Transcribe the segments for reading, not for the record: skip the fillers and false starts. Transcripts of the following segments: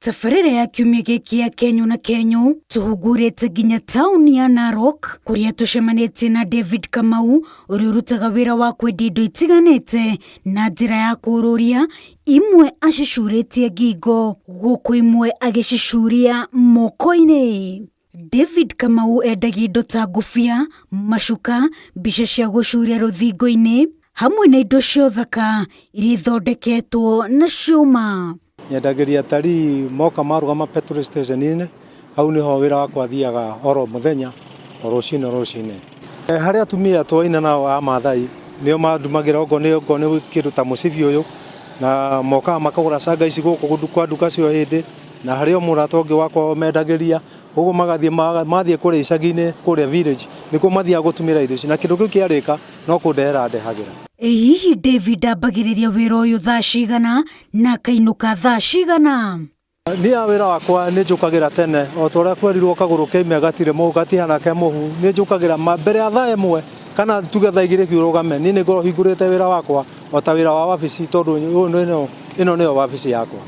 Tabarĩra ya kiumia gĩkĩ ya Kenyũ na Kenyũ tũhungurĩte nginya taũni ya Narok kũrĩa tũcemanĩtie na David Kamau ũrĩa ũrutaga wĩra wa kwendia indo itiganĩte na njĩra ya kũũrũria, imwe acicurĩtie ngingo gũkũ imwe agĩcicuria moko-inĩ. David Kamau endagia indo ta ngũbia, macuka, mbica cia gũcuria rũthingo-inĩ hamwe na indo cia ũthaka iria ithondeketwo na cuma. Nyendagĩria atarii moka marũgama petrol station-inĩ, hau nĩho wĩra wakwa thiaga oro mũthenya, o rũcinĩ o rũcinĩ. Harĩ atumia twaina nao a Mathai, nĩo mandumagĩra okorwo nĩ kĩndũ ta mũcibi ũyũ, na mokaga makagũra canga ici gũkũ kwa nduka cia ũhĩndĩ, na harĩ o mũrata ũngĩ wakwa ũmendagĩria, ũguo magathiĩ mathiĩ kũrĩa icagi-inĩ kũrĩa village, nĩkuo mathiaga gũtumĩra indo ici, na kĩndũ kĩu kĩarĩka no kũndehera andehagĩra. Ĩ hihi David ambagĩrĩria wĩra ũyũ thaa cigana na akainũka thaa cigana? Niĩ wĩra wakwa nĩ njũkagĩra tene o ta ũrĩa kwerirwo kagũrũ keime gatirĩ mũhu gatihana ke mũhu, nĩ njũkagĩra mbere ya thaa 1 kana tuge thaa 2 rũgame, niĩ nĩ ngoragwo hingũrĩte wĩra wakwa o ta wĩra wa wabici tondũ ĩno nĩyo wabici yakwa.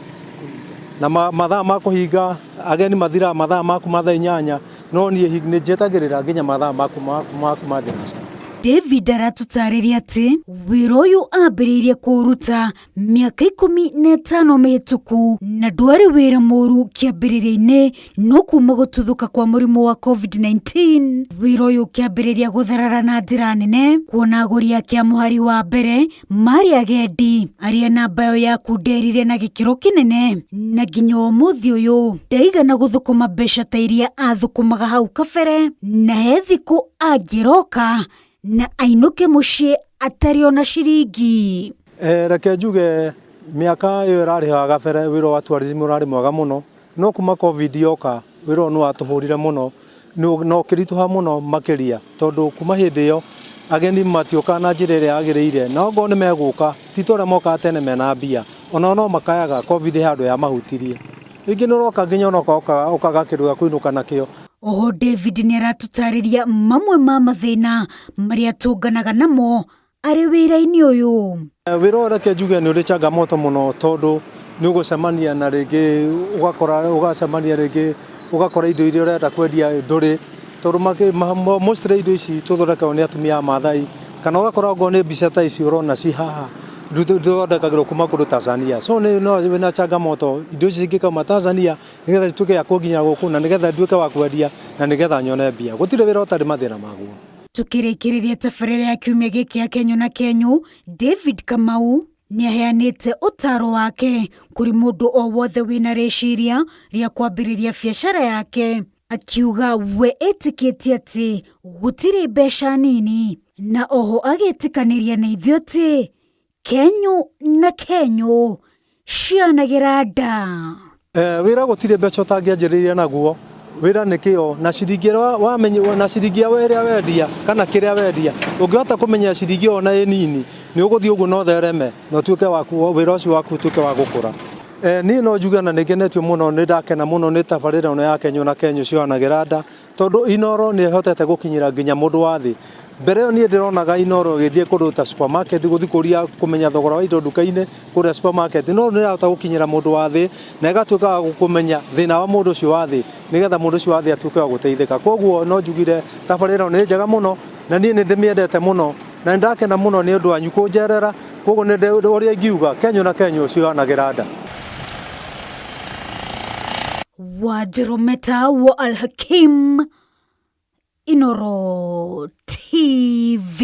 Na mathaa ma kũhinga ageni mathiraga mathaa ma kuma thaa 8 no niĩ nĩ njetagĩrĩra nginya mathaa ma kuma thinacara. David aratũtarĩria atĩ wĩra ũyũ ambĩrĩirie kũũruta mĩaka 15 mĩhĩtũku na ndwarĩ wĩra mũru kĩambĩrĩria-inĩ, no kuma gũtuthũka kwa mũrimũ wa COVID-19 wĩra ũyũ ũkĩambĩrĩria gũtharara na njĩra nene, kuona agũri ake a mũhari wa mbere marĩ agendi arĩa namba ĩyo yaku nderire na gĩkĩro kĩnene, na nginya ũmũthĩ ũyũ ndaigana gũthũkũma mbeca ta iria athũkũmaga hau kabere, na he thikũ angĩroka na ainũke mũciĩ atarĩ ona ciringi. Reke njuge mĩaka ĩyo ĩrarĩ haha gabere wĩra wa tourism ũrarĩ mwega mũno, no kuma COVID yoka wĩra ũyũ nĩ watũhũrire mũno na ũkĩritũha mũno makĩria, tondũ kuma hĩndĩ ĩyo ageni matiũkaga na njĩra ĩrĩa yagĩrĩire, na okorwo nĩ megũka ti ta ũrĩa mokaga tene mena mbia, onao no makayaga COVID he handũ yamahutirie. Rĩngĩ nĩ ũroka nginya ona ũkaga kĩndũ gĩa kũinũka nakĩo. Oho David nĩ aratũtarĩria mamwe ma mathĩna marĩa atũnganaga namo arĩ wĩra-inĩ ũyũ. Wĩra ũyũ reke njuge nĩ ũrĩ changamoto mũno, tondũ nĩ ũgũcemania na rĩngĩ ũgakora, ũgacemania rĩngĩ ũgakora indo iria ũrenda kwendia ndũrĩ, tondũ mostly indo ici tũthondekagwo nĩ atumia a Mathai, kana ũgakora okorwo nĩ mbica ta ici ũrona ci haha ithondekagĩrwo kuma kũndũ Tanzania. So no wĩna changamoto indo ici cingĩkauma Tanzania nĩgetha cituĩke ya kũnginya gũkũ na nĩgetha nduĩke wa kwendia na nĩgetha nyone mbia. Gũtirĩ wĩra ũtarĩ mathĩna maguo. Tukĩrĩkĩrĩria tabarĩra ya kiumia gĩkĩ ya Kenyũ na Kenyũ, David Kamau nĩ aheanĩte ũtaaro wake kũrĩ mũndũ o wothe wĩna rĩciria rĩa kwambĩrĩria biacara yake, akiuga we etĩkĩtie atĩ gũtirĩ mbeca nini, na oho agĩtĩkanĩria na ithuĩ atĩ Kenyũ na Kenyũ cianagĩra nda. Wĩra gũtirĩ mbeca ũtangĩanjĩrĩria naguo, wĩra nĩ kĩo, na ciringi ĩrĩa wamenya, na ciringi ĩrĩa wendia kana kĩrĩa wendia, ũngĩhota kũmenya ciringi ĩyo ona ĩ nini, nĩ ũgũthiĩ ũguo na ũthereme na ũtuĩke waku, wĩra ũcio waku ũtuĩke wa gũkũra. Niĩ no njuge na nĩ ngenetio mũno, nĩ ndakena mũno nĩ tabarĩra ĩno ya Kenyũ na Kenyũ ciohanagĩra nda, tondũ Inooro nĩ ĩhotete gũkinyĩra nginya mũndũ wa thĩ. Mbere ĩyo niĩ ndĩronaga Inooro ĩgĩthiĩ kũndũ ta supermarket gũthiĩ kũria kũmenya thogora wa indo nduka-inĩ kũrĩa supermarket, no nĩ ĩrahota gũkinyĩra mũndũ wa thĩ na ĩgatuĩka wa kũmenya thĩna wa mũndũ ũcio wa thĩ nĩgetha mũndũ ũcio wa thĩ atuĩke wa gũteithĩka. Koguo no njugire tabarĩra ĩno nĩ njega mũno na niĩ nĩ ndĩmĩendete mũno na nĩ ndakena mũno nĩ ũndũ wanyu kũnjerera, koguo nĩ ũrĩa ingiuga Kenyũ na Kenyũ ciohanagĩra nda. Wanjirũ Meta wa Al Hakim, Inooro TV.